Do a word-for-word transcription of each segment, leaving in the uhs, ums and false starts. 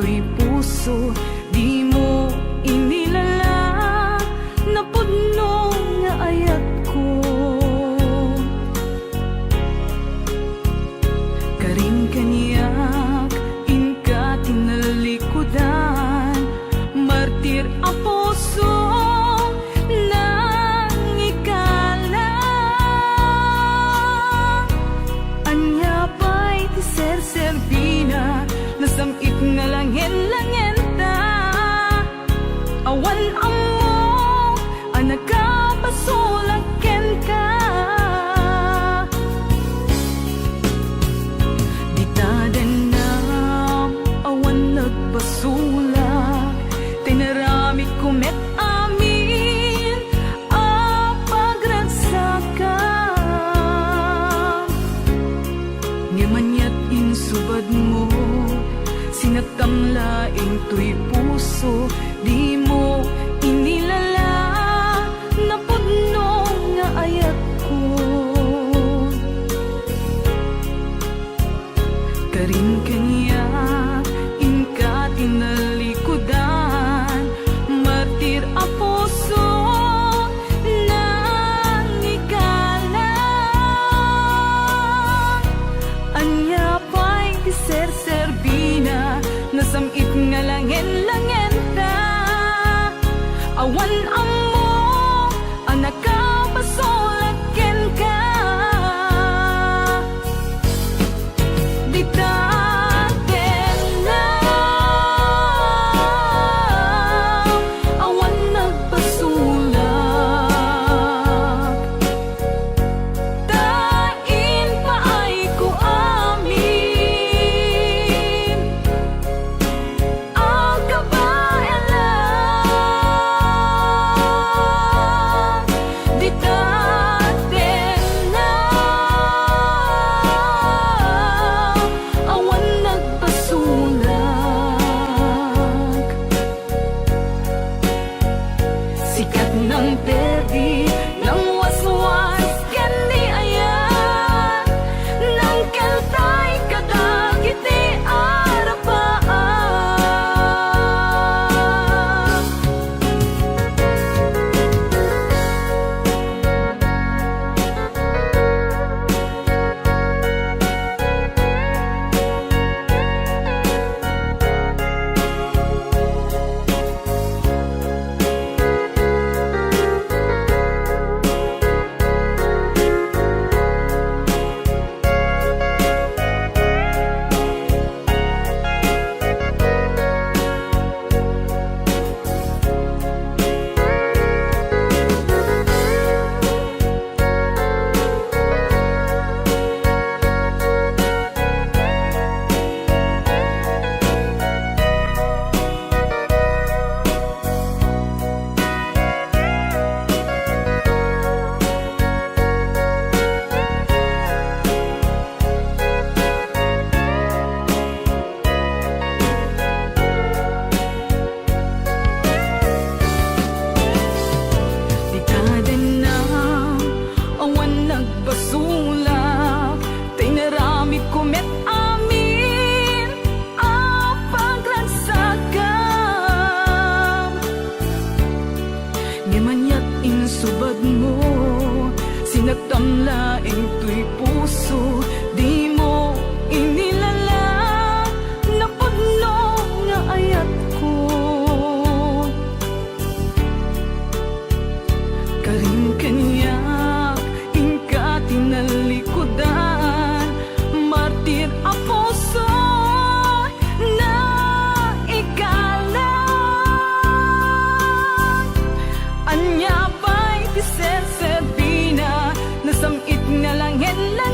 Ti puso, dimo inilala, napudno nga ayatko. Karin kaniak, inka ti nalikudan, martir a puso, nangikala. Ania pay ti serserbina, nasam-it nga langen-langenta. Awan ammo a nakabasolak kenka. Dita dennam, awan nagbasolak, tinaramidko met amin a pagragsakam. Ngem aniat insubadmo, sinattam laeng toy puso, dimo inilala, napudno nga ayatko. Karin kaniak, inka ti nalikudan, martir a puso, nangikala. Ania pay ti serserbina, nasam-it nga langen-langenta. Awan ammo a nakabasolak kenka. Dita dennam, awan nagbasolak, ta impaayko amin a kabaelan. Dita dennam, awan nagbasolak. Sikat nang perdi, nang waswas ken ni ayat, nang keltay kadagiti arapaam. Dita dennam, awan nagbasolak, ta inaramidko met amin a pagragsakam. Ngem aniat insubadmo, sinattam laeng toy puso, dimo inilala, napudno nga ayatko. Karin kaniak, inka ti nalikudan, martir a puso, naikalang. Ania pay ti serserbina, nasam-it nga langen-langen.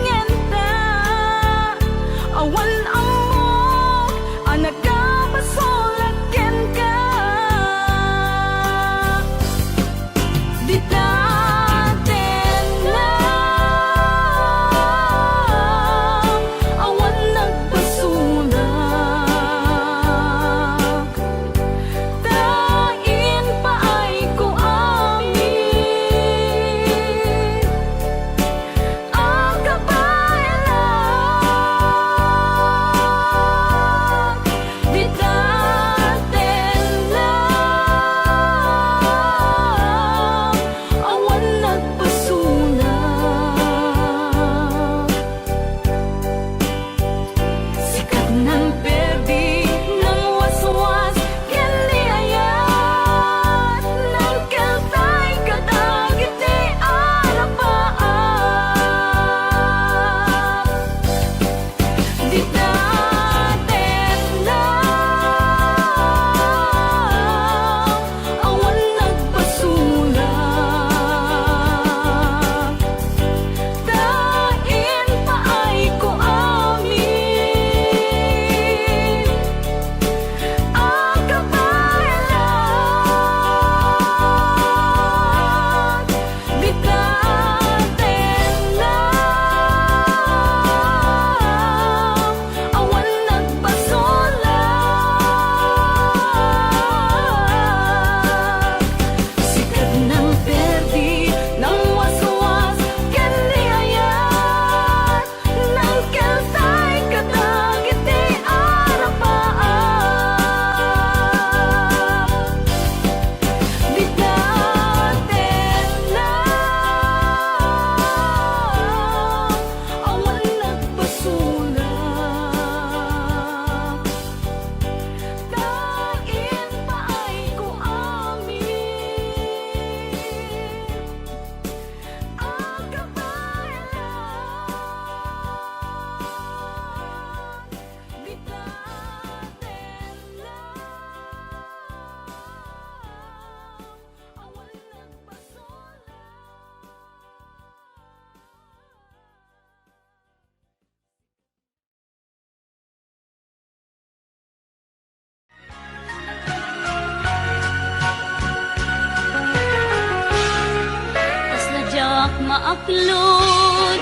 Aklon,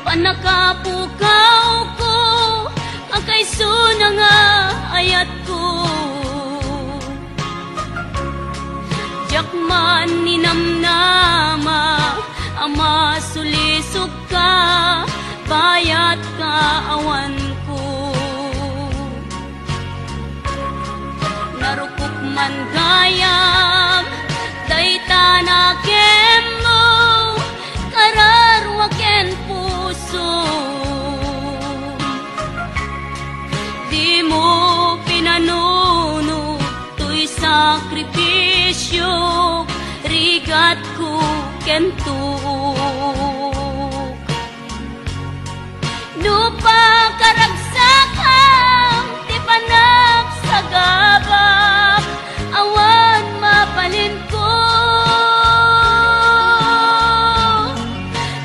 pannakapukawko, a kaysona nga ayatko. Diak man ninamnama a masulisogka, bayat ka awanko. Narukop man gayam dayta nakemmo, kararua ken puso. Dimo pinanunot toy sakripisiok, rigatko ken tuok. No pakaragsakam ti panagsagabak, awan mabalinko.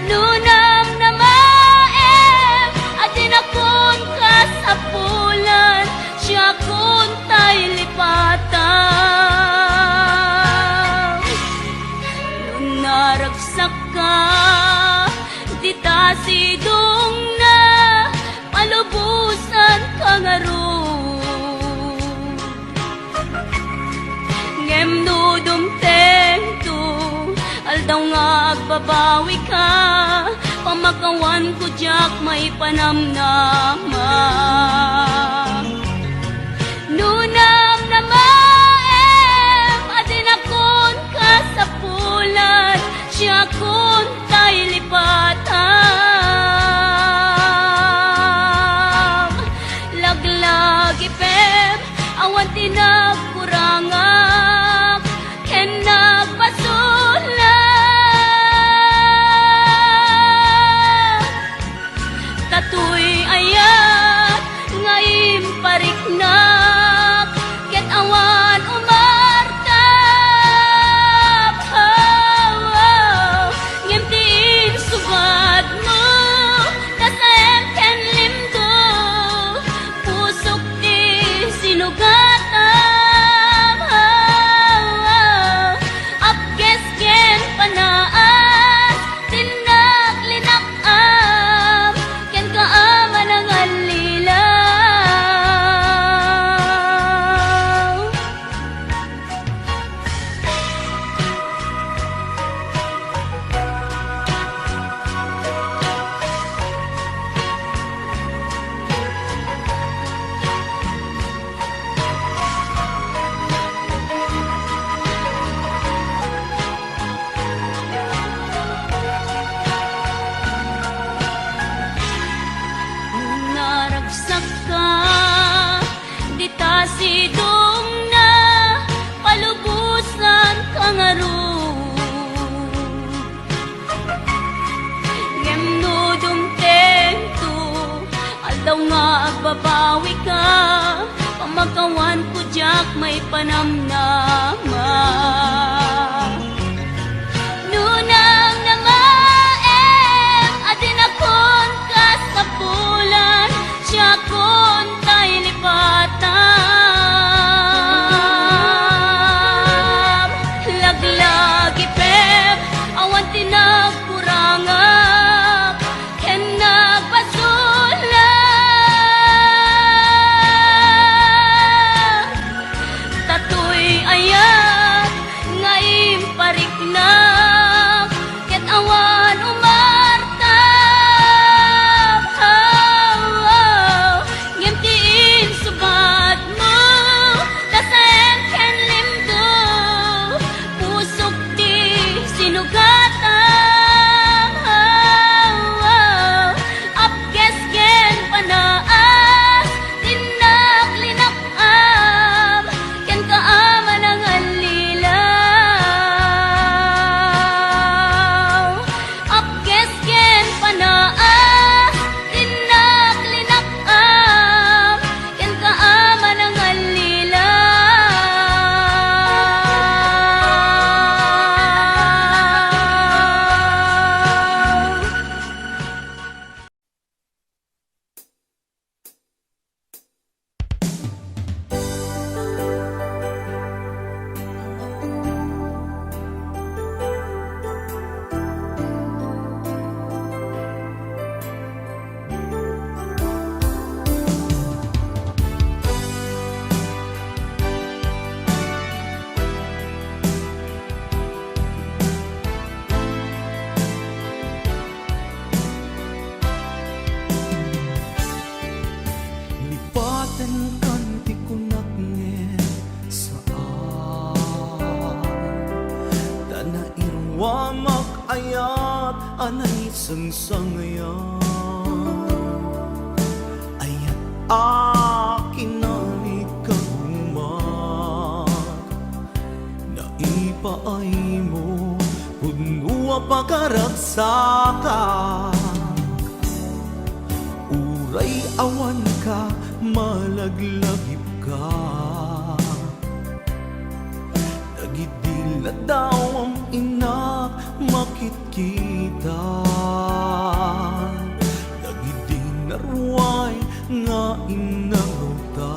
No namnamaem a dinakon kasapulan, siakon tay lipatam. No naragsakka, dita sidongna, palubosanka ngarud. Ngem no dumtengto, aldaw nga agbabawika, pamakawanko diak maipanamnama. No namnamaem a dinakon kasapulan, siakon tay lipatam. Laglagipem, awan ti nagkurangak ken nagbasolak. Datoy ayat nga impariknak, ket awan umartap. Oh, oh. Ngem ti insugatmo, kasaem ken limdo, pusok ti sinugatam. Oh, oh. Apkes ken panaas, tinnak linak-am, kenka a manangallilaw. No naragsakka, dita sidongna, palubosanka ngarud. Ngem no dumtengto, aldaw nga agbabawika, pamakawanko diak maipanamnama. No namnamaem a dinakon kasapulan, siakon tay lipatam. Laglagipem, awan ti nagkurangak ken nagbasolak. Datoy ayat nga Sangsangayan, ayat a kinalikagumak, naipaaymo, pudno a pakaragsakan. Uray awanka, malaglagipka. Dagidi ladawam, innak makitkita. Dagidi naruay nga innangawta.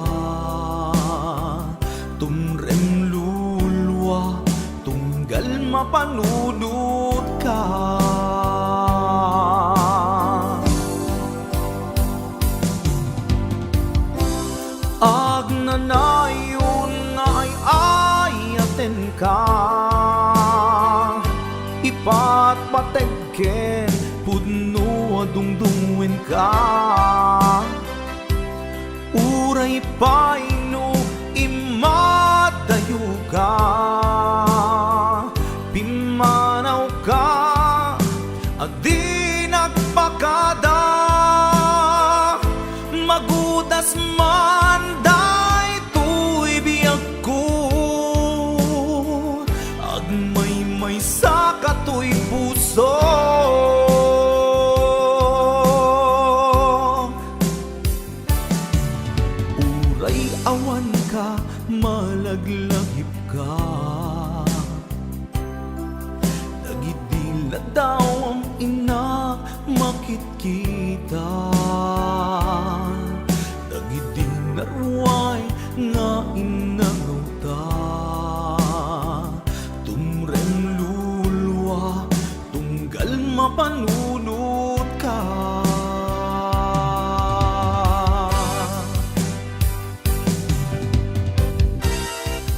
Tumrem lulua, tunggal mapanunotka. Agnanayon nga ay-ayatenka, ipatpateg ken pudno a dungdungngoenka. Uray pay no immadayoka, pimmanawka a di nagpakada. Magudas man daytoy biagko, agmaymaysa katoy puso. Uray awanka, malaglagipka. Dagidi ladawam, innak makitkita. Dagidi naruay nga innangawta. Tumrem lulua, tunggal mapanunotka.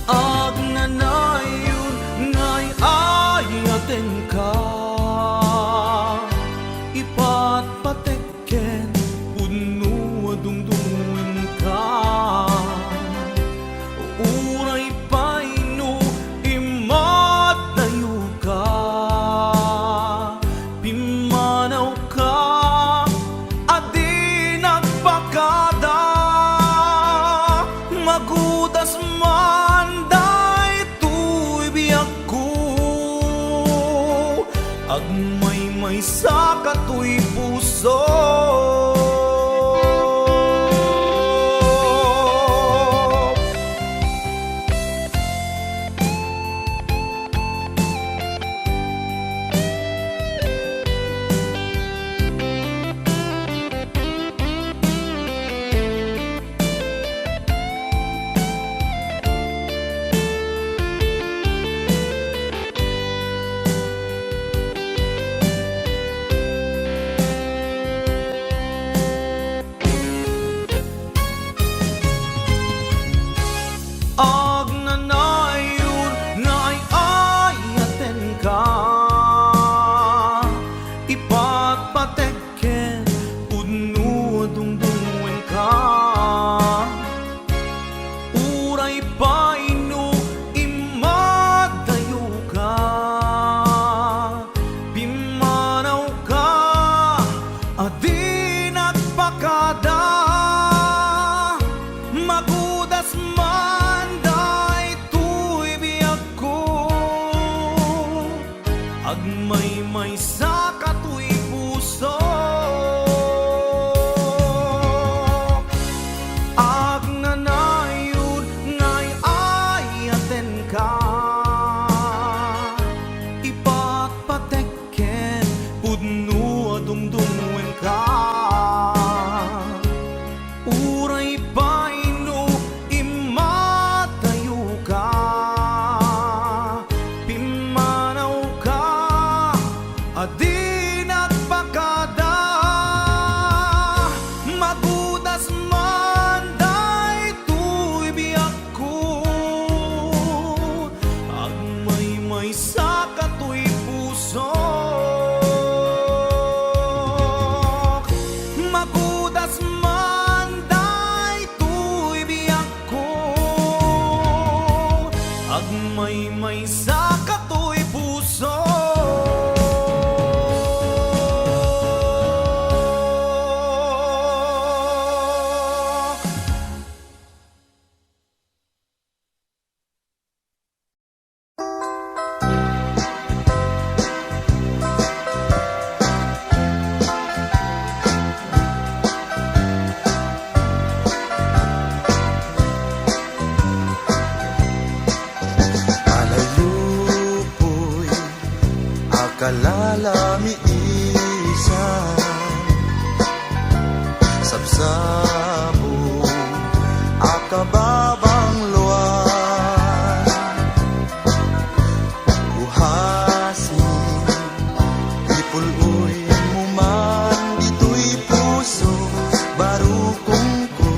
Agnanayon nga ay-ayatenka, ipatpateg ken pudno a dungdungngoenka. Uray pay no immadayoka, pimmanawka a di nagpakada. Magudas man daytoy biagko, agmaymaysa katoy puso. Agnanayon nga ay-ayatenka, ipatpateg ken pudno a dungdungngoenka. Uray pay no immadayoka, pimmanawka a di nagpakada. Magudas man daytoy biagko, agmaymaysa katoy puso. Agnanayon nga ay-ayatenka, ipatpateg ken pudno a dungdungngoenka. Uray pay no immadayoka, pimmanawka a di nagpakada. Magudas man daytoy biagko, agmaymaysa katoy pusok. Magudas man daytoy biagko, agmaymaysa katoy pusok. Lalamiisan, sabsabo a kababangloan. Buhasni, ipul-oymo man ditoy puso, barukongko,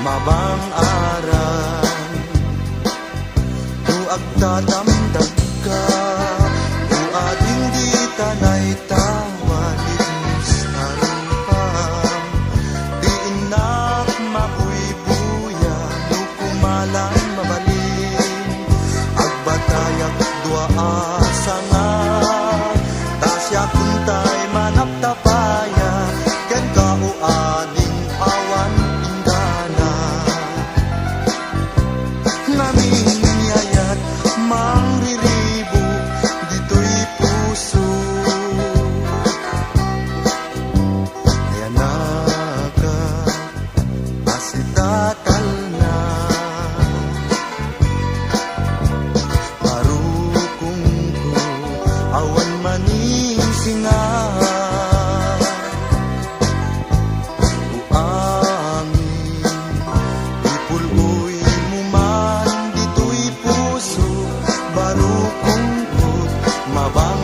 mabang-aran. No agtatamdagka, o ading dita naytawa, libnos a rupam. Di innak mabuybuya, no kumalan mabalin. Agbatayak dua a sanga, ta siak untay manaptapaya, kenka o ading awan inggana. Ngamin ni ayat mangriribuk ditoy puso. Ayanaka, asitatalna. Barukongko, awan maning singa. Buangin, ipul-oymo man ditoy puso, barukongko, mabang-aran.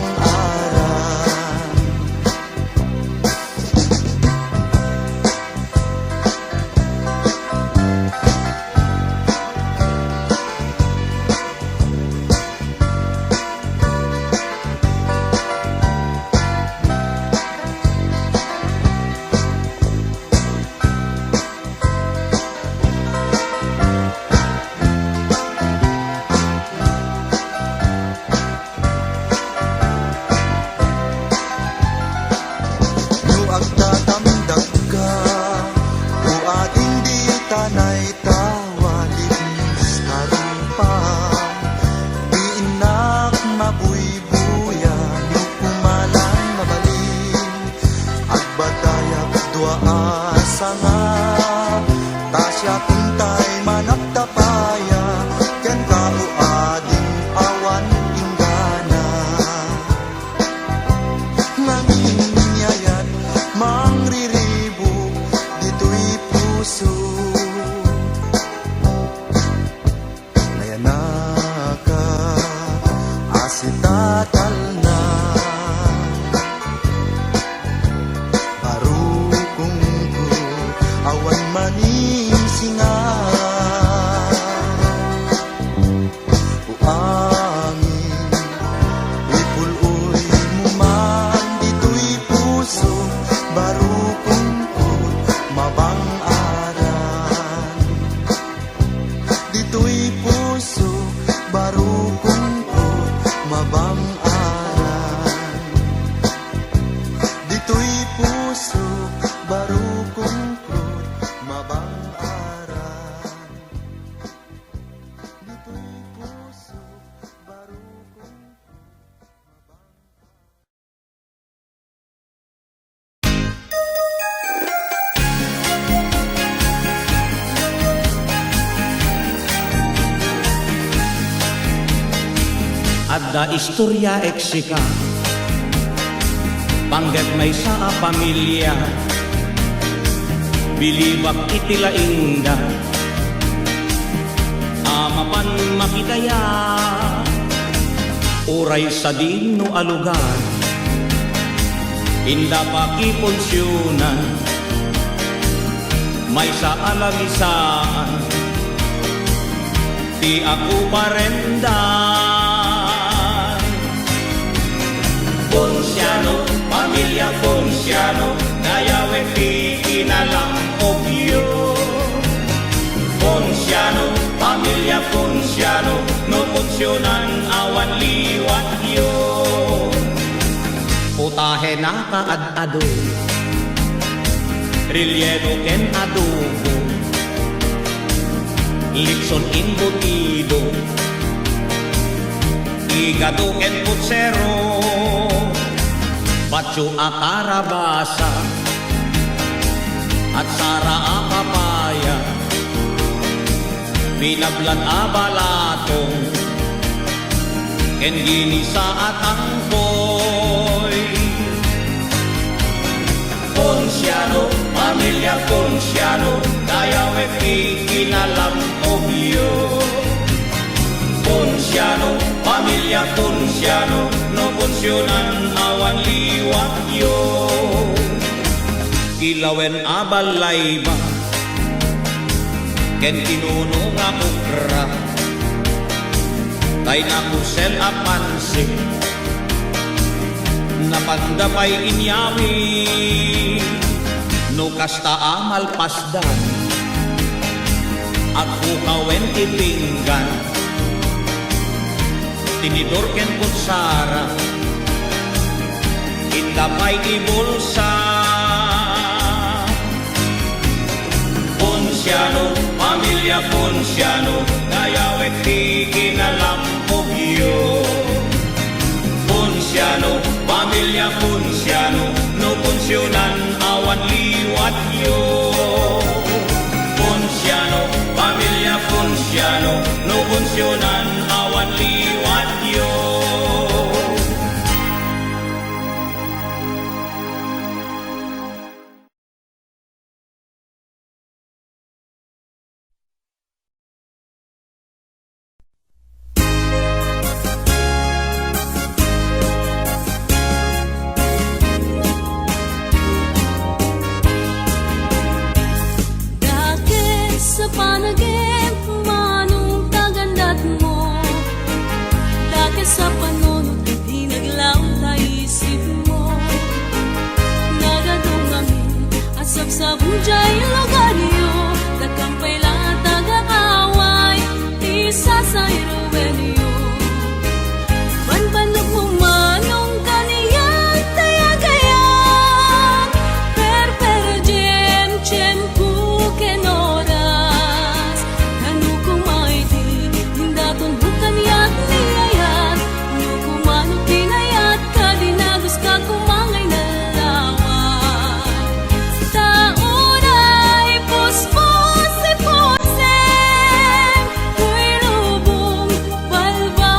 No agtatamdagka, o ading dita naytawa, libnos a rupam. Di innak mabuybuya, no kumalan mabalin. Agbatayak dua a sanga, ta siak untay manaptapaya, kenka o ading awan inggana. Ngamin ni ayat mangriribuk ditoy puso. Nayanaka, asitatalna. Barukongko, awan maning singa. Buangin, ipul-oymo man ditoy puso, barukongko, mabang-aran. Ditoy puso, barukongko, mabang-aran. Ditoy puso, barukongko, mabang-aran. Ditoy puso, barukongko, mabang-aran. Adda istorya eksika, panggep maysa a pamilia. Bilibak iti laingda a mapan makitaya. Uray sadino a lugar, inda pakipunsionan, maysa a lamisaan ti akuparenda. Ponciano, pamilia Ponciano, nayawet ti kinalang-ogyo. Ponciano, pamilia Ponciano, no punsionan awan liwatyo. Putahe nakaad-ado, relleno ken adobo, litson embutido, igado ken putsero, patio a karabasa, atsara a papaya, binablat a balatong, ken ginisa a tangkol. Ponciano, pamilya Ponciano, dayawek ti kinalampogyo. Ponciano, pamilya Ponciano, no Poncionan awan liwatyo. Kilawen a balayba, ken kinuno nga okra, tay nakusel a pansit, napanda pay inyami. No kasta a malpasdan, agpukawen ti pinggan, tinidor ken kutsara, inda pay ibulsa. Ponciano, pamilya Ponciano, dayawek ti kinalampogyo. Ponciano, pamilya Ponciano, no Poncionan awan liwatyo. Ponciano, pamilya Ponciano, no Poncionan awan liwatyo. Dakes a panagem, Manong Tagandatmo. Dakes a panunot, inaglaw ta isipmo. Nagadu ngamin a sabsabong diay lugaryo, dakam pay la a taga-away, ti sasairuenyo. Banbanogmo, Manong, kaniak ti agayam, perperdiem tiempo ken oras. Tano koma iti indatonmo kaniak ni ayat, no koma no pinayat, kadi naguska koma nga inalawak. Ta uray puspusipusim, toy lubong, balbal,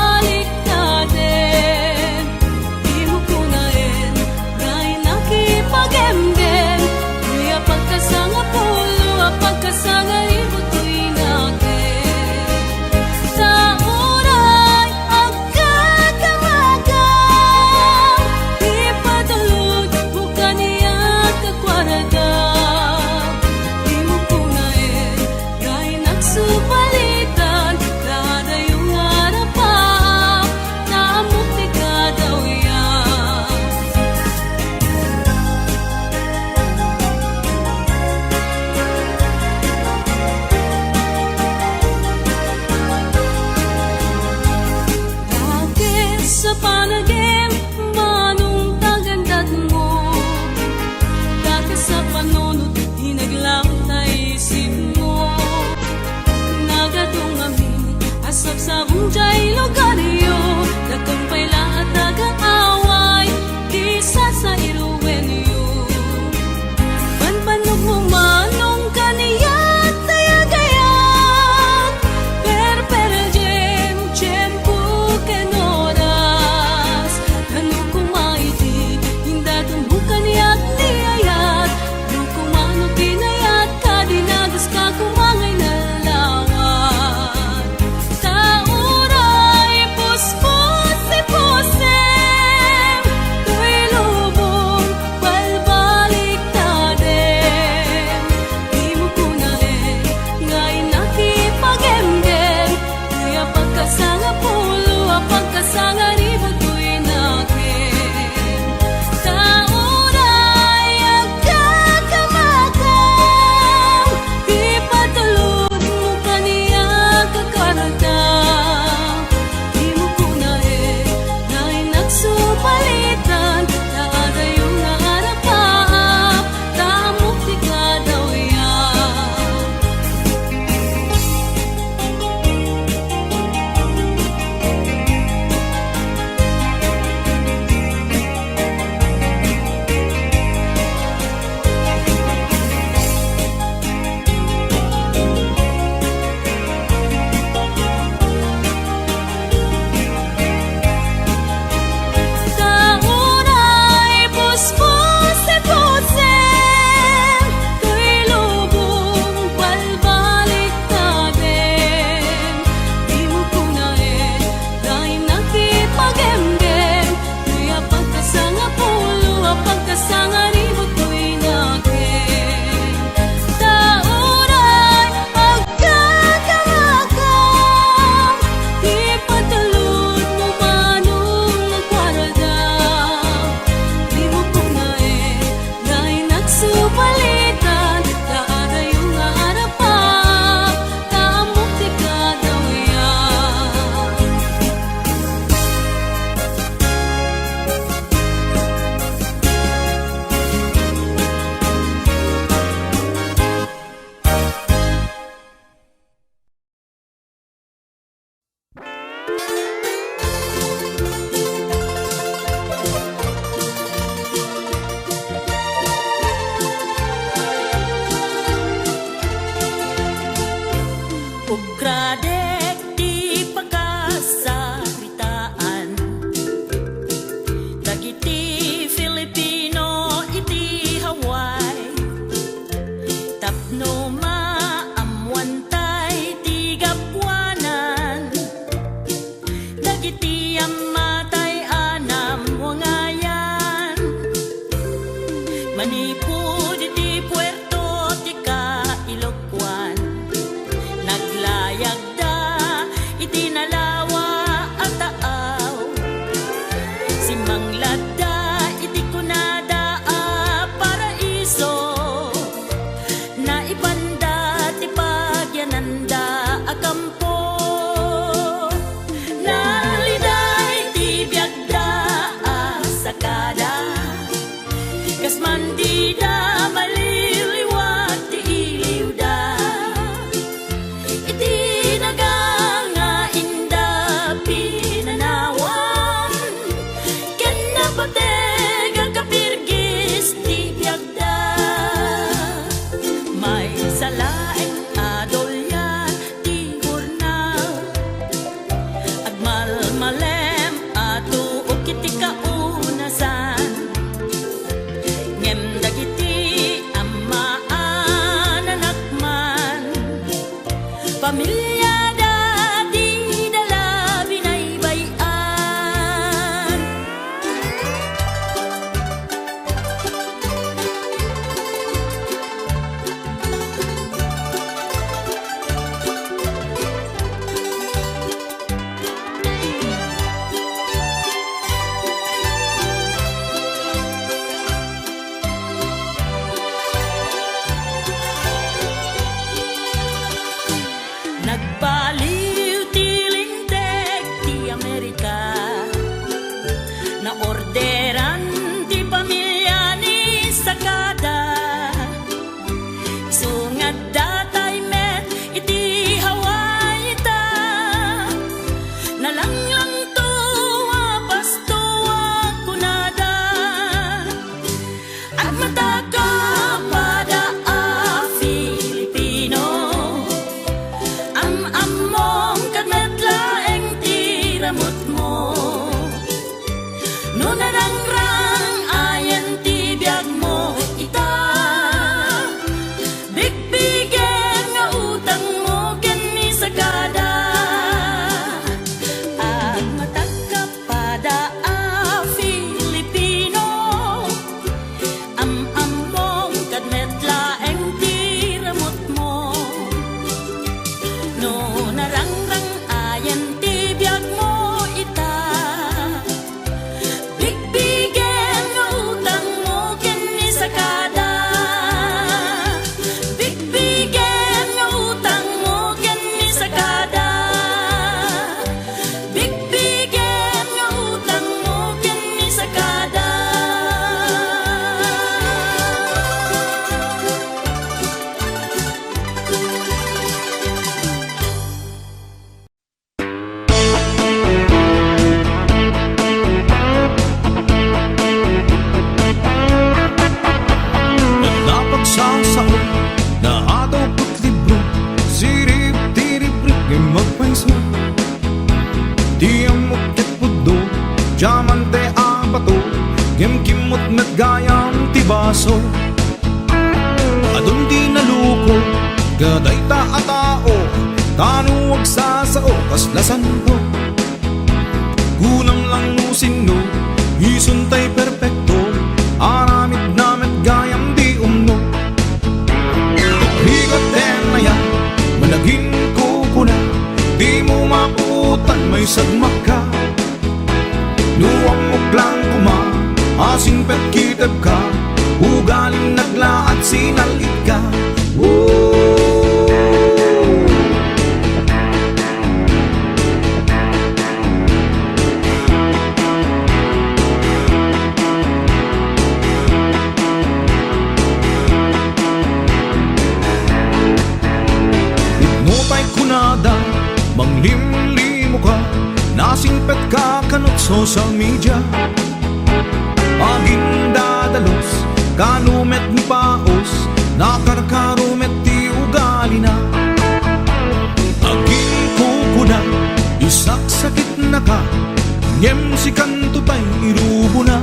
Manipud iti puerto ti Kailokuan, naglayagda iti nalawa a taaw. Simmanglatda iti kunada a paraiso. Naipanda ti pagyananda a kampo. Nalida iti biagda a sakada. Kas man dida maliliwat ti iliwda. Iti daga nga inda pinanawan, ken napateg a kapirgis ti biagda. Maysa laeng a dulian ti hurnal, agmalmalem a tuok iti kaunasan. Ngem dagiti ammaan a nakman, pamiliada dida la binaybay-an. Nagbaliw ti Linteg ti Amerika. Naorderan ti pamilia ni Sakada. Isu nga adda tay met iti Hawaii ta. Nalanglangto a pasto a kunada. Agmatakka pada a Filipino, am-ammom ket met laeng ti ramutmo. No narangrang ayan ti biagmo ita, bigbigem nga utangmo ken ni Sakada. Agmatakka pada a Filipino, am-ammom ket met laeng ti ramutmo. No narangrang ayan ti biagmo ita, bigbigem nga utangmo ken ni Sakada. Bigbigem nga utangmo ken ni Sakada. Bigbigem nga utangmo ken ni Sakada. Napagsasao, naadaw ket libro, sirib ti ribrib, ngem agpayso. Ti ammok ket pudno, diamante a bato, ngem kimmot met gayam ti baso. Adun ti naluko kadayta a tao, tano agsasao kasla santo. Kunam lang no sinno, isuntay perpekto, aramidna met gayam ti umno. Rigat ten aya, managin kukuna, dimo mapuotan maysagmakka. No ammok lang koma a singpet kitebka, ugalim naglaat sinal-itka. Oh. Pudno tay kunada, manglimlimoka, nasingpetka kanut social media. Agindadalus, kano met ni paos, nakarkaro met ti ugalina. Aginkukuna, isaksakitnaka, ngem sikanto tay irubona.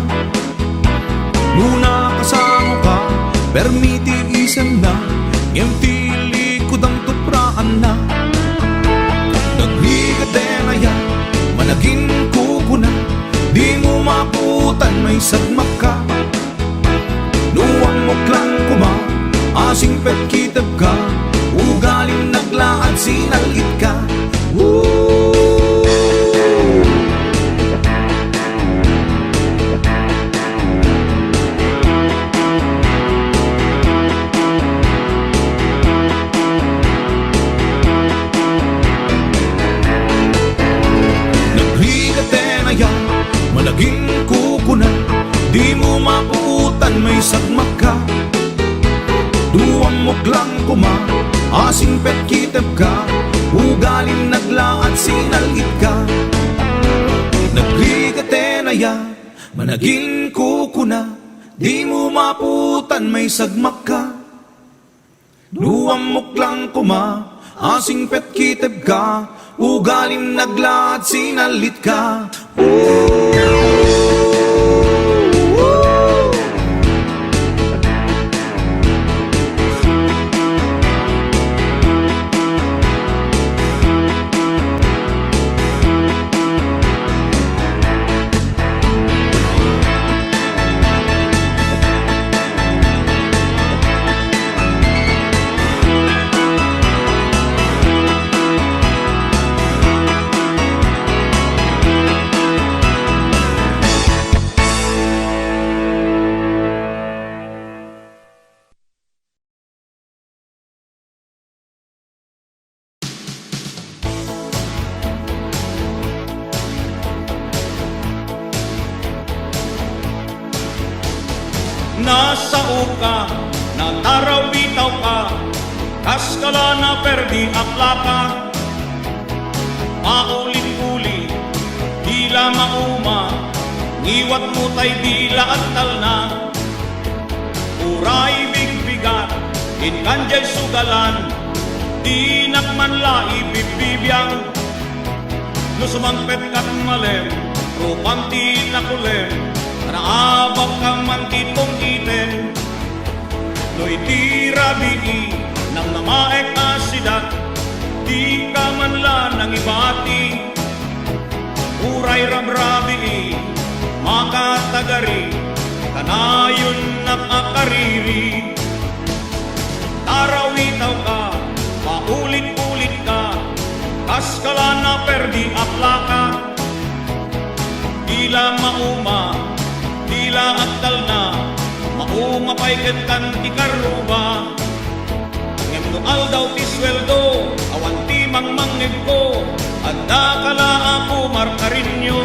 No nakasangoka, permi ti isemna, ngem ti likudam tupraanna. Nagrigat ten aya, managinkukuna, dimo mapuotan maysagmakka. No sagmakka. Duammok lang koma a singpet kitebka, ugalim naglaat sinal-itka. Nagrigat aya, managin kukuna, dimo maputan may sagmakka. Duammok lang koma a singpet kitebka, ugalim naglaat sinal-itka. Nasaoka, natarawitawka, kas kala naperdi a plaka. Paulit-ulit, dila mauma, ngiwatmo tay dila agtalna. Uray bigbigat, inkan jay sugalan, dinak man la ibibbibiang. No sumangpetkak malem, rupam ti nakulem, naabakka man ti tungiten. No iti rabii, namnamaek a sidak, dika man la nangibati. Uray rabrabii, makatagari, kanayonnak a kariri. Tarawitawka, paulit-ulitka, kas kala naperdi a plaka. Dila mauma, dila agtalna, mauma pay ketkan ti karruba. Ngem no aldaw ti sueldo, awan ti mangmangngegko, addaka la a pumarkarinyo.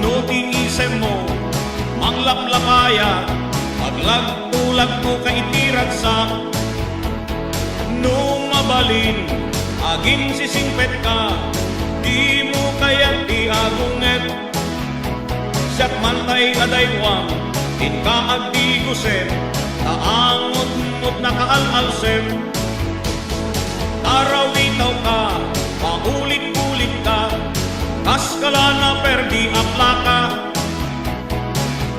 No ti isemmo, manglaplapaya, aglagtulagtoka iti ragsak. No mabalin, aginsisingpetka, dimo kayat ti agunget. Siak man tay adaywang, inka agdigusem, ta angotngot nakaal-alsem. Tarawitawka, paulit-ulitka, kas kala naperdi a plaka.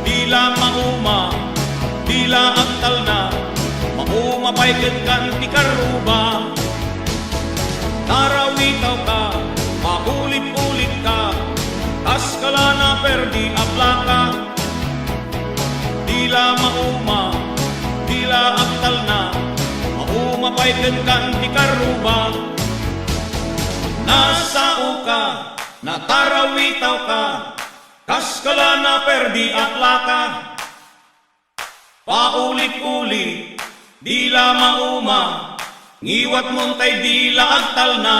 Dila mauma, dila agtalna, mauma pay ketkan ti karruba. Tarawitawka, paulit-ulitka, kas kala naperdi a plaka. Dila mauma, dila agtalna, mauma pay ketkan ti karruba. Nasaoka, natarawitawka, kas kala naperdi a plaka. Paulit-ulit, dila mauma, ngiwatmon tay dila agtalna.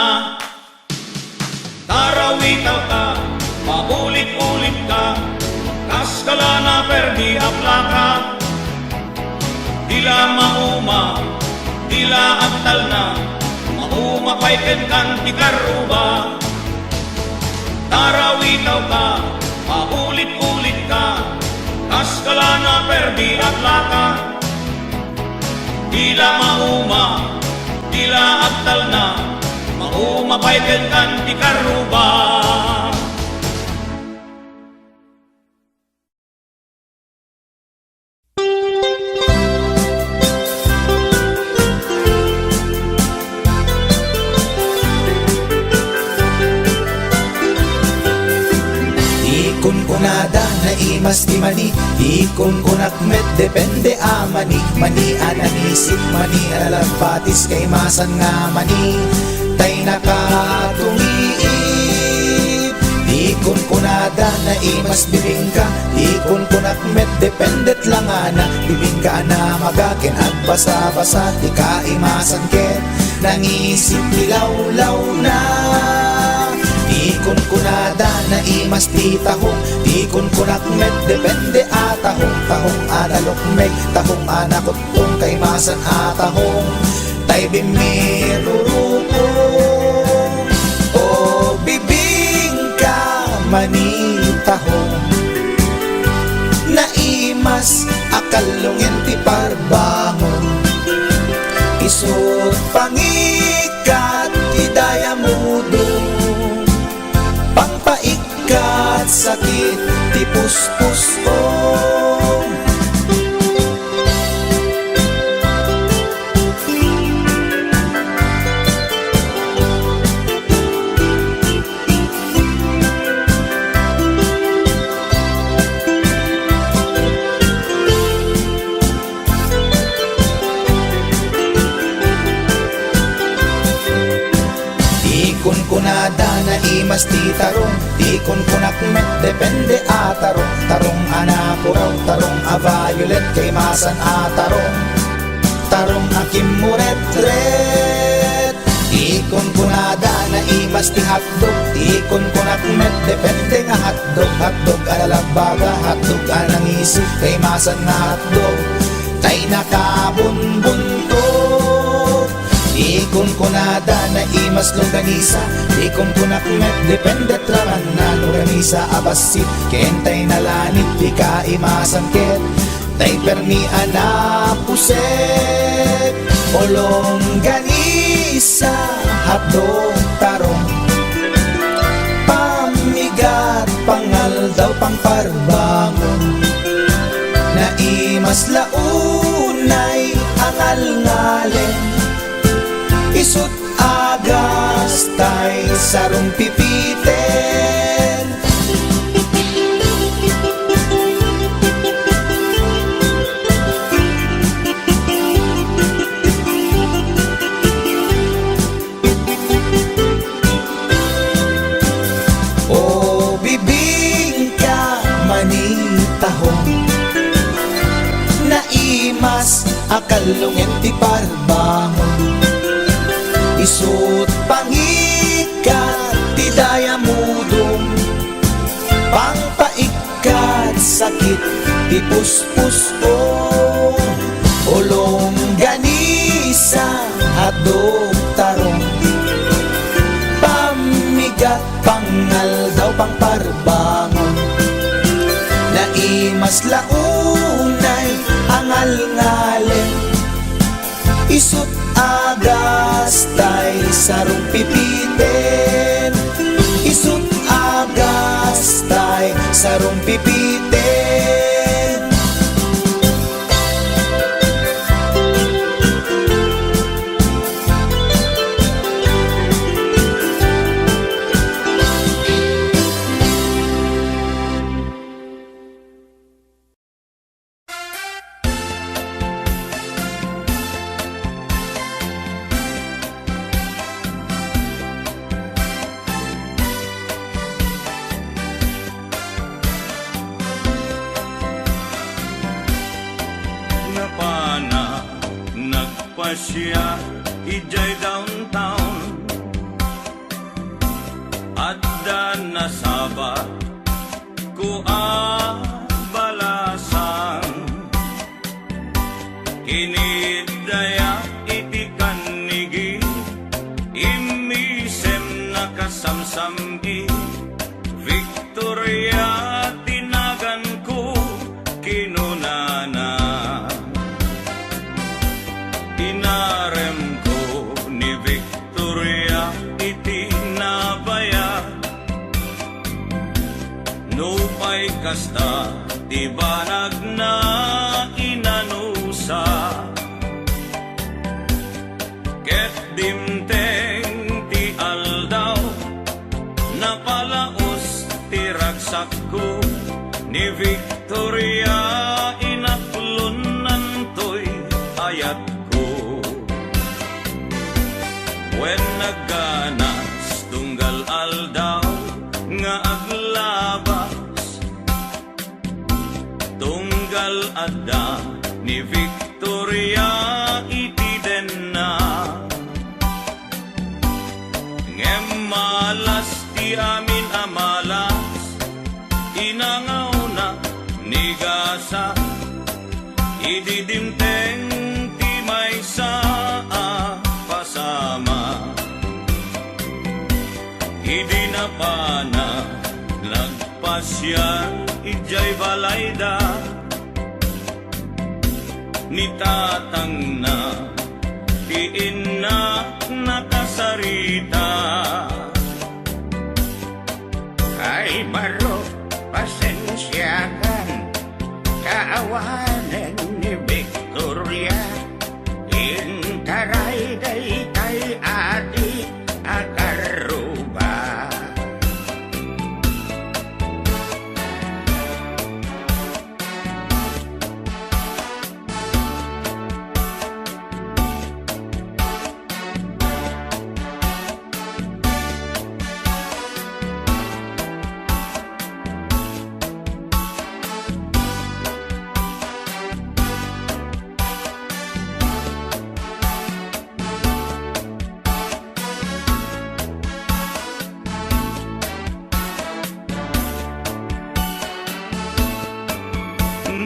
Tarawitawka, paulit-ulitka, kas kala naperdi a plaka. Dila mauma, dila agtalna, mauma pay ketkan ti karruba. Tarawitawka, paulit-ulitka, kas kala naperdi a plaka. Dila mauma, dila agtalna, mauma pay ketkan ti karruba. Ti kunkunada, naimas ti mani. Ti kunkunak met, depende a mani. Mani a nangisip, mani a nalagpatis, kaimasan nga mani tay nakatungiip. Ti kunkunada, naimas bibingka. Ti kunkunak met, dependet langana. Bibingka a namaga ken agbasa-basa, ti kaimasan ket nangisip ti lawlawna. Ti kunkunada, Naimas ti tahong, ti kunkunak met, depende a tahong, tahong a nalukmeg, tahong a nakutong, kaimasan a tahong, tay bimmirurukong. O bibingka, mani tahong, naimas a kallungen ti parbangon, isut pangikat ti dayamudong, pangpaikkat sakit ti puspusom. Ti kunkunada, naimas ti tarong, ti kunkunak met, depende a tarong, tarong a napuraw, tarong a violet, kaimasan a tarong, tarong a kimmuretret. Ti kunkunada, naimas ti hotdog, ti kunkunak met, depende nga hotdog, hotdog a nalabbaga, hotdog a nangisi, kaimasan nga hotdog, tay nakabunbuntot. Ti kunkunada, naimas longganisa, ti kunkunak met, depende raman na longganisa a bassit, ken tay nalanit, ti kaimasan ket tay permi a napuset. O longganisa, hotdog, tarong, pammigat, pangaldaw, pangparbangon, naimas la unay a ngalngalen, isut agas tay sarumpipiten. O bibingka, mani tahong, naimas a kallungen ti parbangon, isut pangikat ti dayamudong, pangpaikkat sakit ti puspusom. O longganisa, hotdog, tarong, pammigat, pangaldaw, pangparbangon, naimas la unay a ngalngalen, isut agas tay sarumpipiten, isut agas tay sarumpipiten. Napana nagpasiar idiay downtown. Adda nasabat ko a balasang. Kiniddayak iti kannigi, immisem nakasamsam-i. Victoria ti naganko, kinunana. Inaremko ni Victoria iti nabayag. Nupay kasta ti banagna, inanusa. Ket dimteng ti aldaw, napalaus ti ragsakko, ni Victoria inaklonnantoy ayatko. Wen nagganas tunggal aldaw nga aglabas, tunggal adda ni Victoria iti denna. Ngem malas ti amin a mala, Pana nagpasiar idiay balayda, ni tatangna ti innak nakasarita. Ay, barok, pasensiakan, kaawanen ni Victoria. Intaray daytay adi a karruba.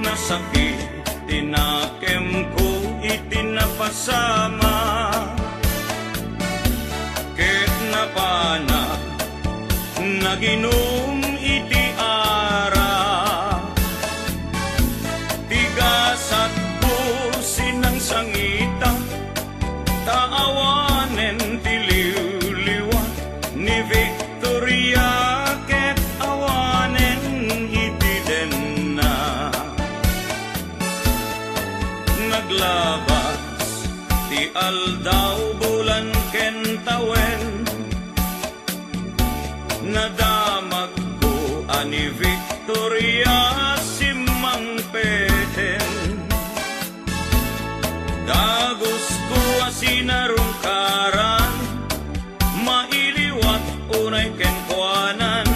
Nasakit ti nakemko iti napasama, ket napanak naginum iti arak. Ti gasatko sinangsangita, ta awanen ti liwliwa ni Victoria ket awanen iti denna. Naglabas ti aldaw, bulan ken tawen, nadamagko a ni Victoria simmangpeten. Dagusko a sinarungkaran, mailiwat unay kenkuanan,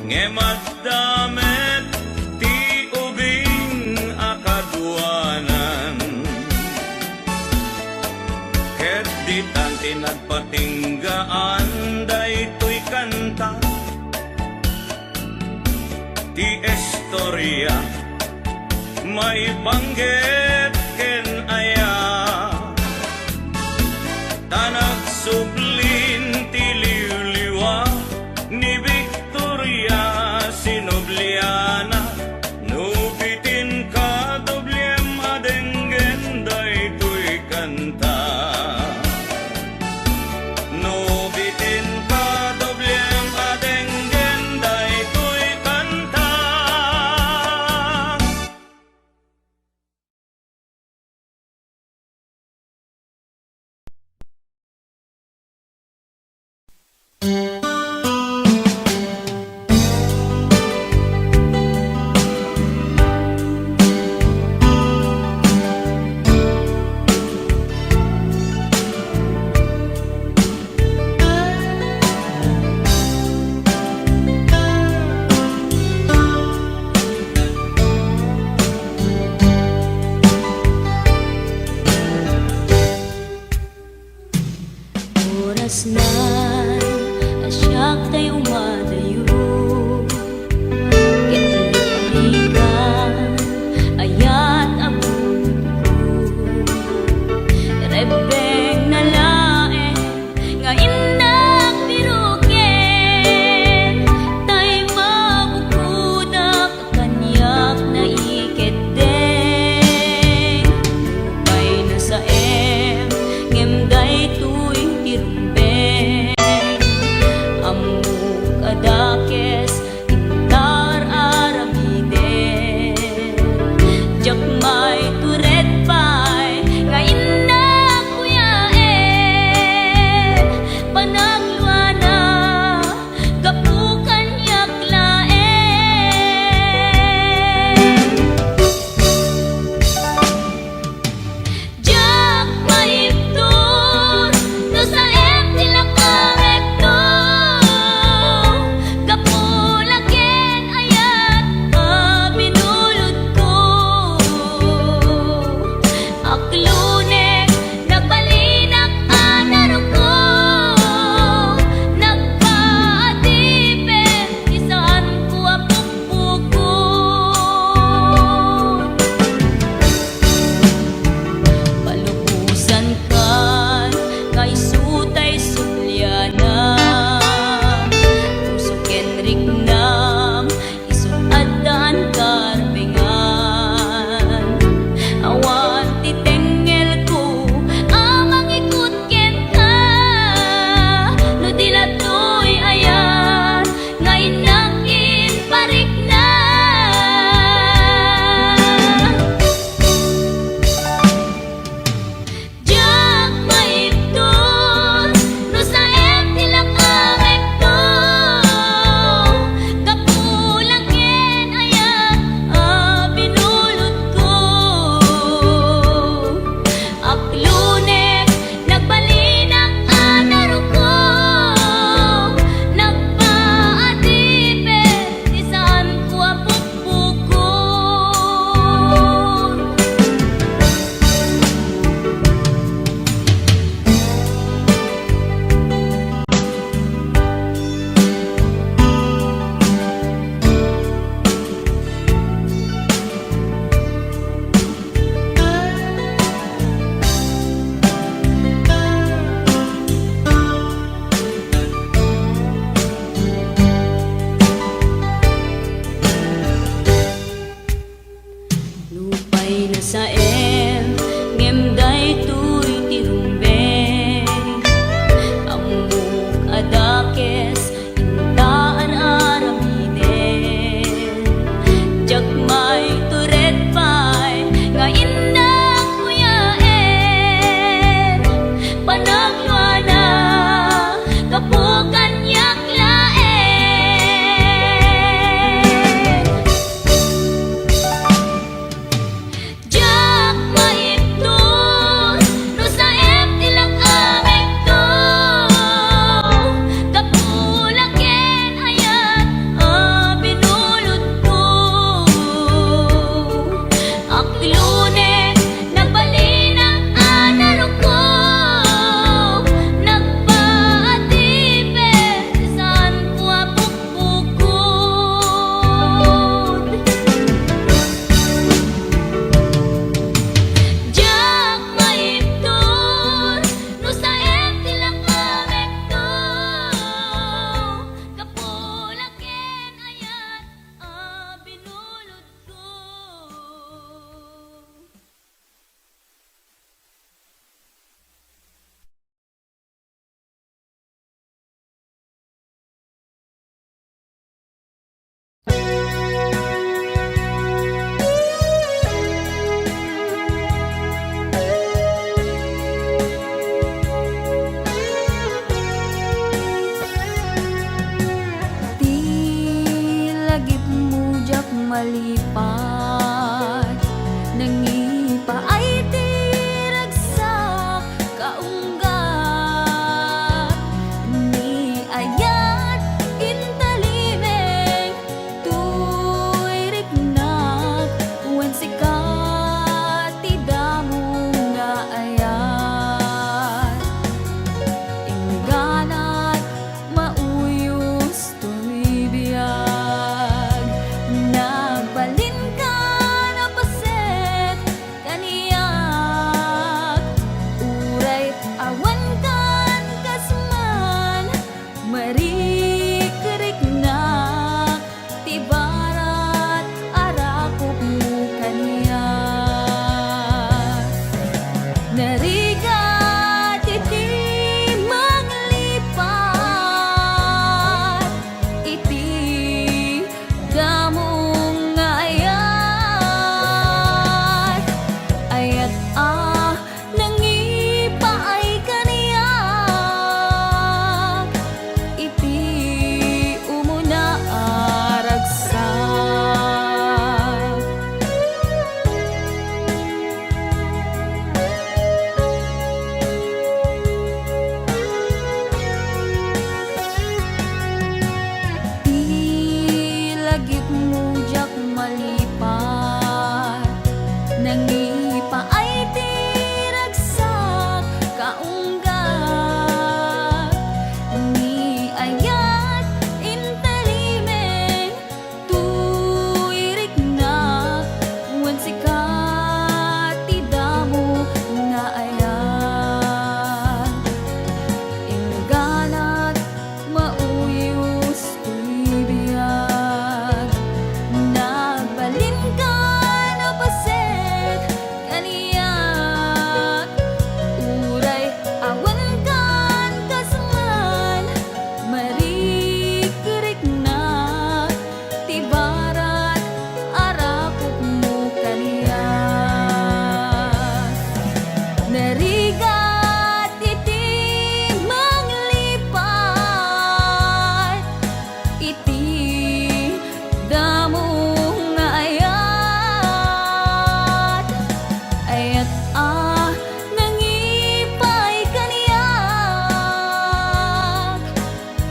ngem adda met ti ubing a kaduanan. Ket ditan ti nagpatinggaan daytoy kanta. Ti istoria maipanggep ken aya, ta nagsublin ti liwliwa ni Victoria sinubliana. No bitin ka, doblem a denggen daytoy kanta. No bitin ka, doblem a denggen daytoy kanta. Orasna a siak tay umadayo, ket liplikan ayat a bunko. Rebbengna laeng nga innak biroken, tay mabukodak kaniak naikeddeng. Nupay nasaem, ngem daytoy ti rumbeng. Ammok a Lipat, nangipaay ti ragsak, kaunggat ni ayat, intalimeng, tuy riknak, wen sika ti damo nga ayat. Ingganat, mauyos toy biag, nagbalinkan a paset kaniak, uray awan kan kas man, marikriknak ti barat a rakopmo kaniak. Narigat iti manglipat iti damo nga ayat, ayat a nangipaay kaniak iti umuna a ragsak. Ti lagipmo diak malipat, nangipaay ti ragsak, kaunggat ni ayat, intalimeng, tuy riknak, wen sika ti damo nga ayat. Ingganat, mauyos toy biag, nagbalinkan a paset kaniak, uray awan kan kas man, marikriknak ti barat a rakopmo kaniak. Narigat iti manglipat iti damo nga ayat, ayat a nangipaay kaniak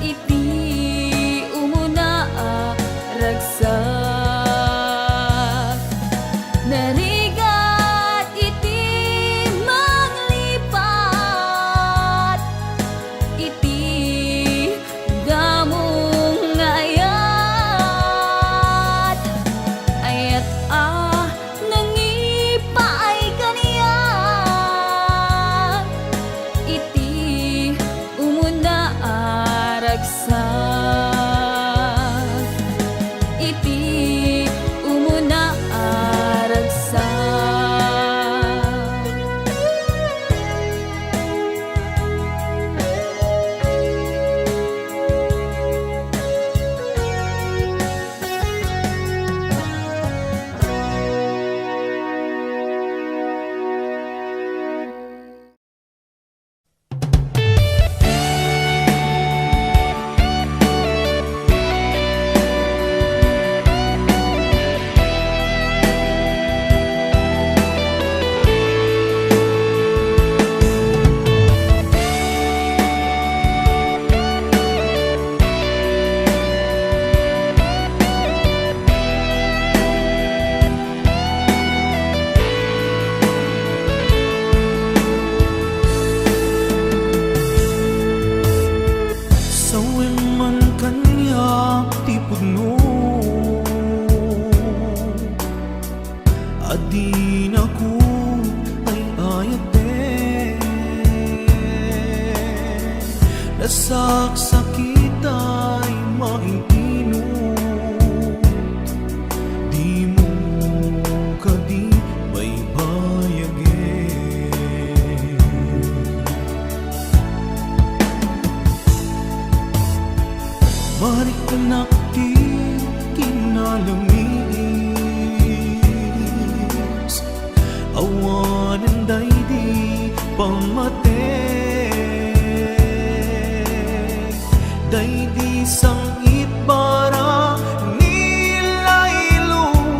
iti umuna a ragsak. Narigat iti manglipat iti damo nga ayat, ayat a nangipaay kaniak iti umuna a ragsak, iti umuna a ragsak. Sawen man kaniak ti pudno a dinako ay-ayaten. Nasaksakit ay maintinot, dimo kadi baybayagen. Mariknak ti kinalamiis, awanen daydi pammatek, daydi sang-it bara ni Laylong.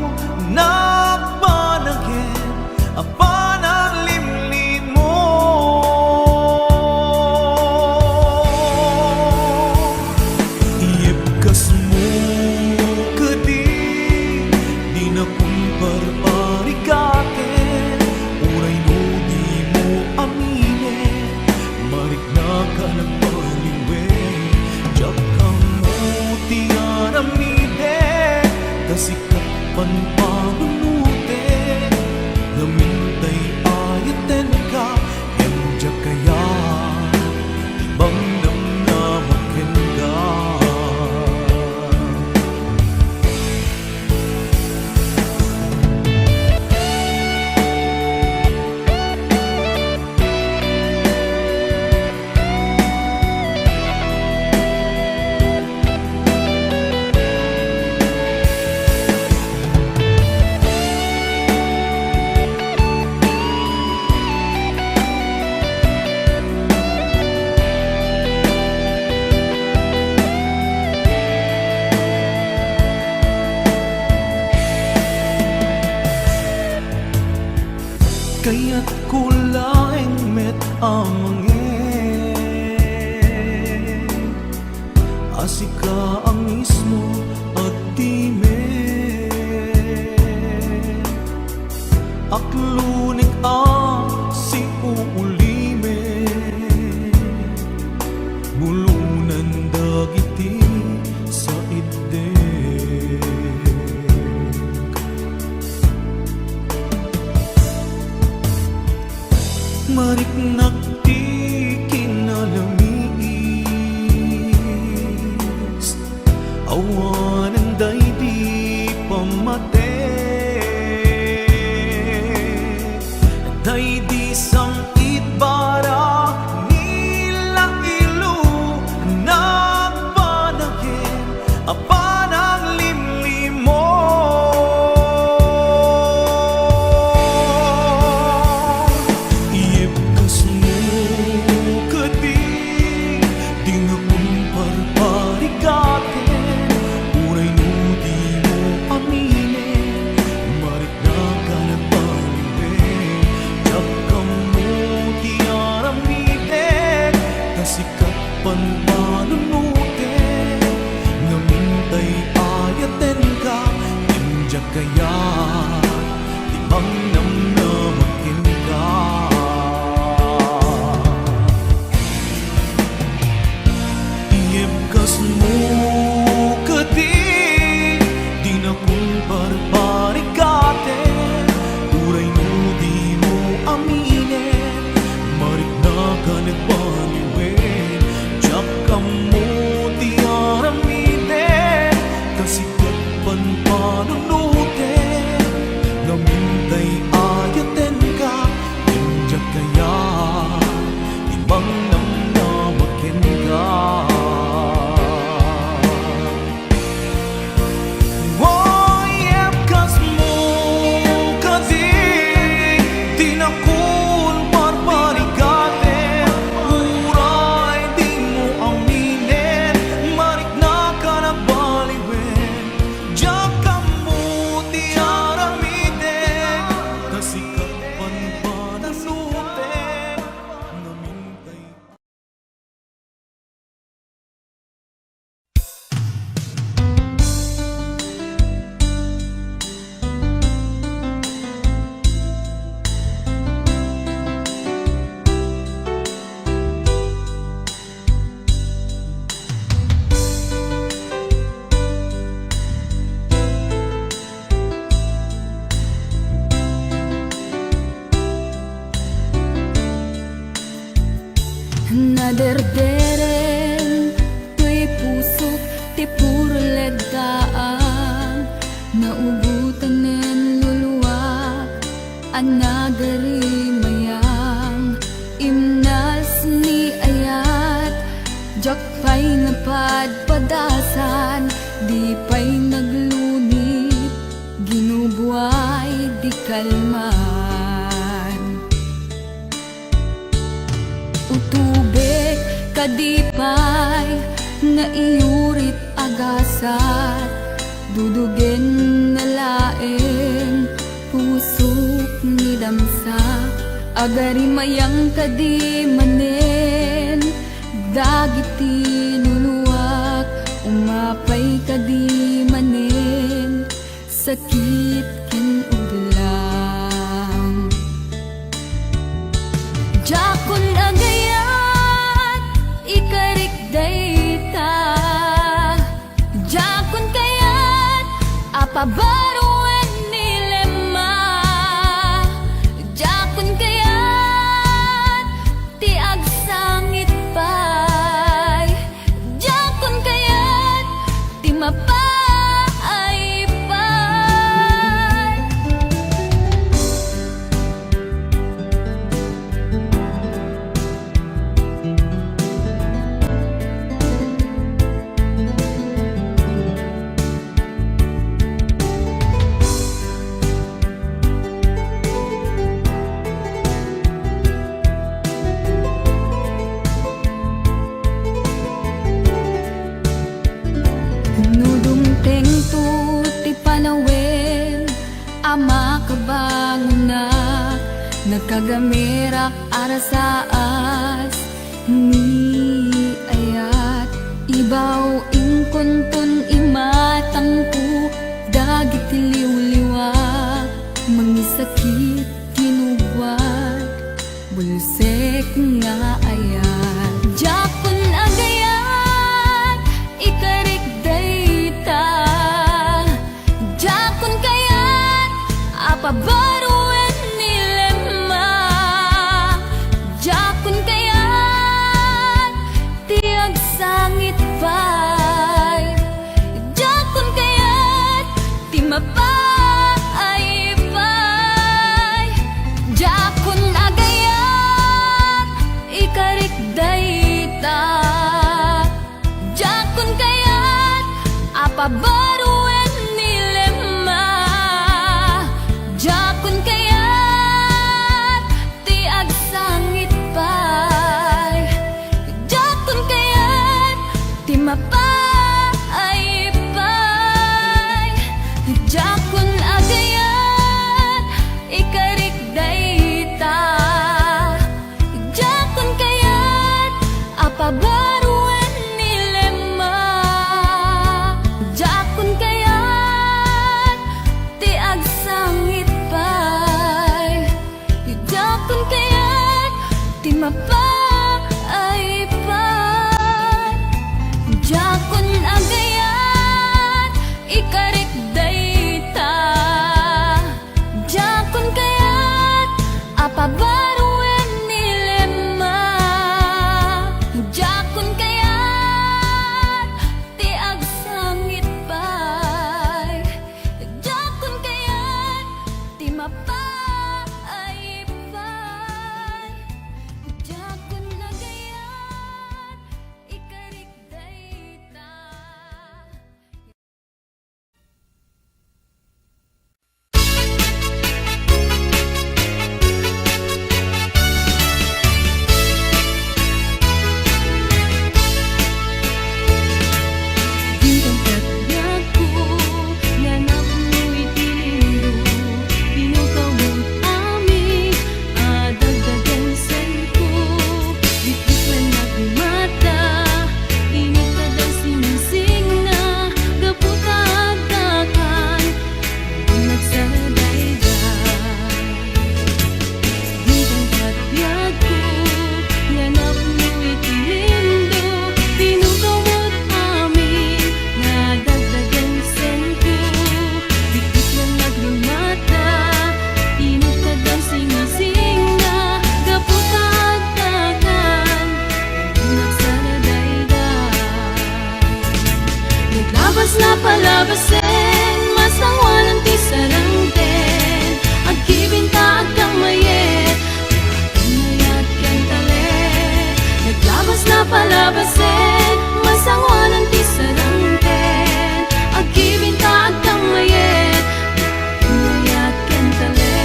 Sika panpanunotek, ngamin tay ayatenka, ngem diak kayat ti mangnamnama kenka. Kayatko laeng met a mangngeg a sika a mismo a timek. Aklonek a siuulimek, bulonen dagiti saitdek. Mariknak ti kinalamiis, awanen daydi pammatek, daydi sang-itbara, nilailu, nagpanagen a pananglimlimon. Iyebkasmo kadi, dinakon parparigaten, uray no dimo aminen, mariknak a nagbaliwen, diak ammo ti aramidek, ta sika panpanunotek, ngamin tay ayatenka, ngem diak kayat ti mangnamnama kenka. Iyebkasmo kadi, dinakon parparigaten, uray no dimo aminen, mariknak a nagbaliwen, diak ammo ti aramiden, ta sika panpanunotek, ngamin tay ayatenka, ngem diak kayat ti mangnamnama kenka. Iyebkasmo kadi, dinakon parparigaten, uray dimo aminen, mariknak a nagbaliwen, diak ammo ti aramiden, ta sika panpanunotek, ngamin tay Naderdereng toy pusok ti purleddaan, naugotanen luluak a nagarimayang. Imnas ni ayat, diak pay napadpadasan, di pay naglunit, ginubuay di kalman. Utubek kadi pay nga iyurit a gasat, dudugen na laeng pusok ni damsa. Agarimayang kadi manen dagiti luluak, umapay kadi manen sakit ken udlang. Diakon agayat ikarik dayta. Diakon kayat a Pabaruen ni Lema, diakon kayat ti agsangit pay, diakon kayat ti mapaaypay. No dumtengto ti panawen a makabangonak, nagkagamerak a rasaas ni ayat. Ibaw inkonton imatangko dagiti liwliwa, mangisakit kinugwad, bulsek nga ayat. Diakon agayat, ikarik dayta. Diakon kayat a pabaruen ni Lema. Diakon kayat ti agsangit pay. Diakon kayat ti mapaaypay. Diakon agayat, ikarik dayta. Diakon kayat a pabaruen ni Lema. Diakon kayat ti agsangit pay. Diakon kayat ti mapaaypay. Diakon agayat, ikarik dayta. Diakon kayat a pabaruen ni Lema. Diakon kayat ti agsangit pay. Diakon kayat ti mapaaypay. Diakon agayat, ikarik dayta. Diakon kayat a pabaruen ni Lema. Diakon kayat ti agsangit pay. Diakon kayat ti mapaaypay. Diakon agayat, ikarik dayta. Dintang ket biagko nga napno iti lindo, pinukawmo amin a dagdagen senko. Bitbituen nga agmata, initad a singsingna, gapu ta agdakan, nagsardayday. Dintang ket biagko nga napno iti lindo, pinukawmo amin nga dagdagen senko. Bitbituen nga agmata, initad a singsingna, gapu ta agdakan, nagsardayday. Naglabas la palabasen, masangoanan ti sarengten, agkibin ta agkammayet, agkammayat ken talek. Naglabas la palabasen, masangoanan ti sarengten, agkibin ta agkammayet, agkammayat ken talek.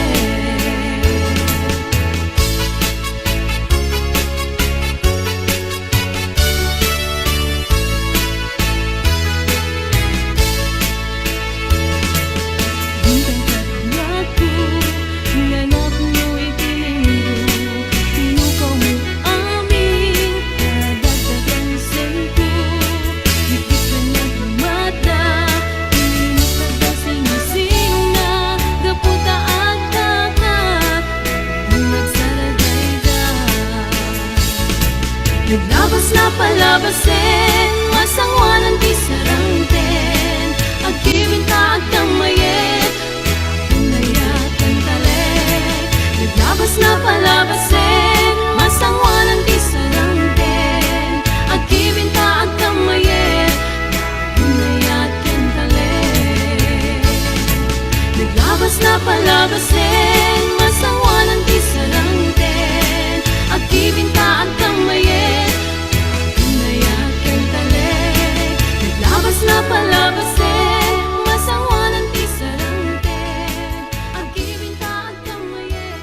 Palabasen, masawanan ti sarangten. Agbibinta agkammayet, inayat ken talek. Naglabas na palabasen, masawanan ti sarangten. Agbibinta agkammayet.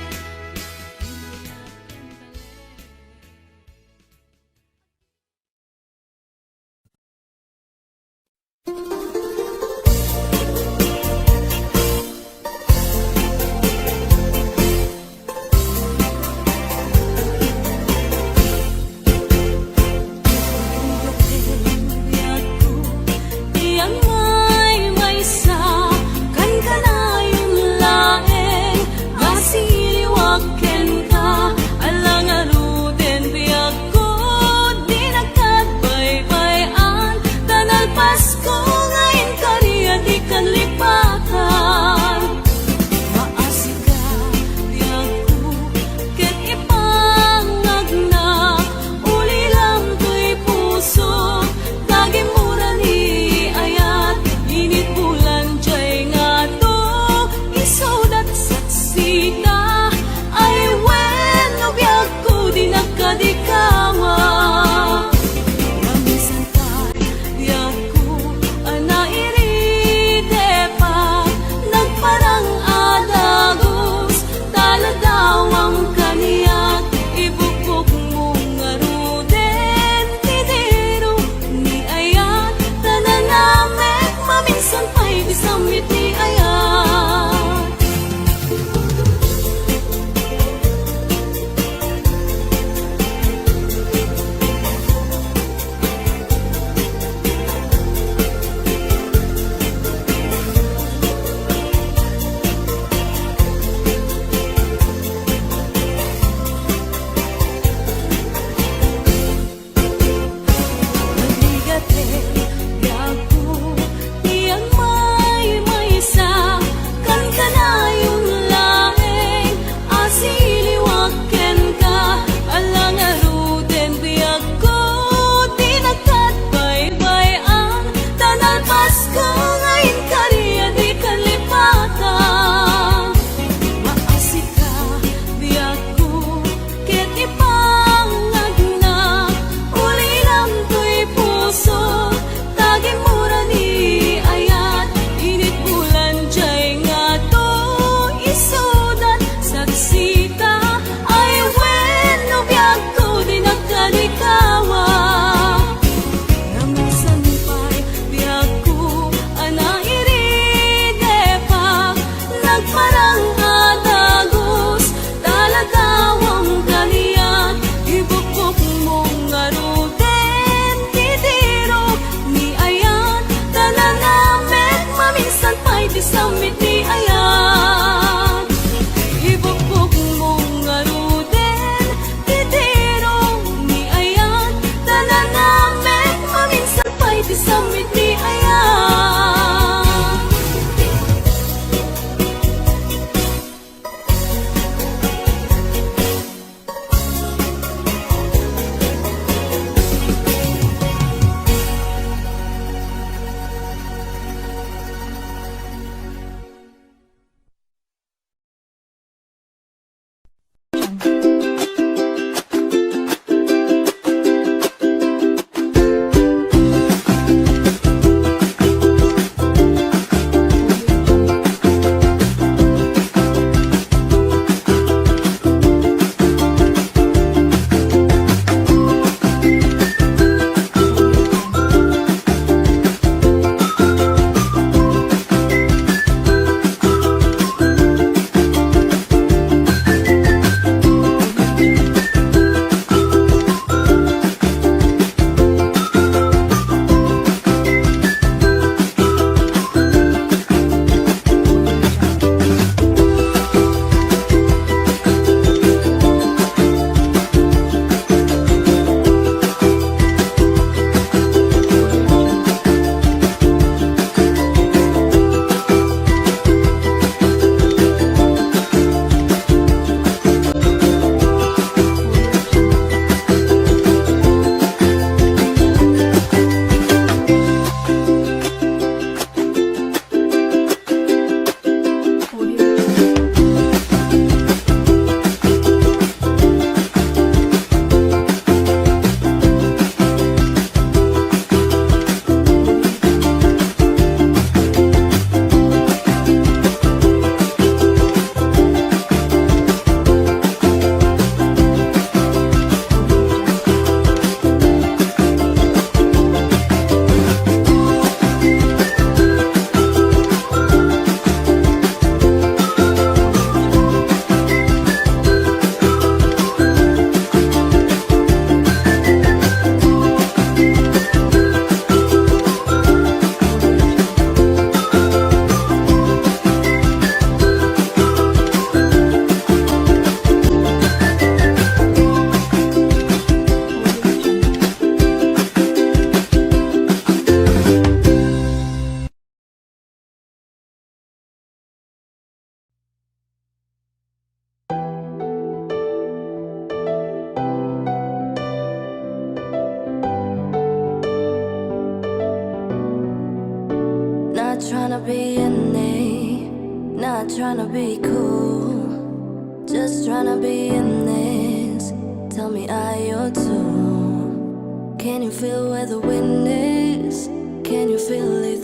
Not tryna be any, not tryna be cool. Just tryna be in this. Tell me, are you too? Can you feel where the wind is? Can you feel it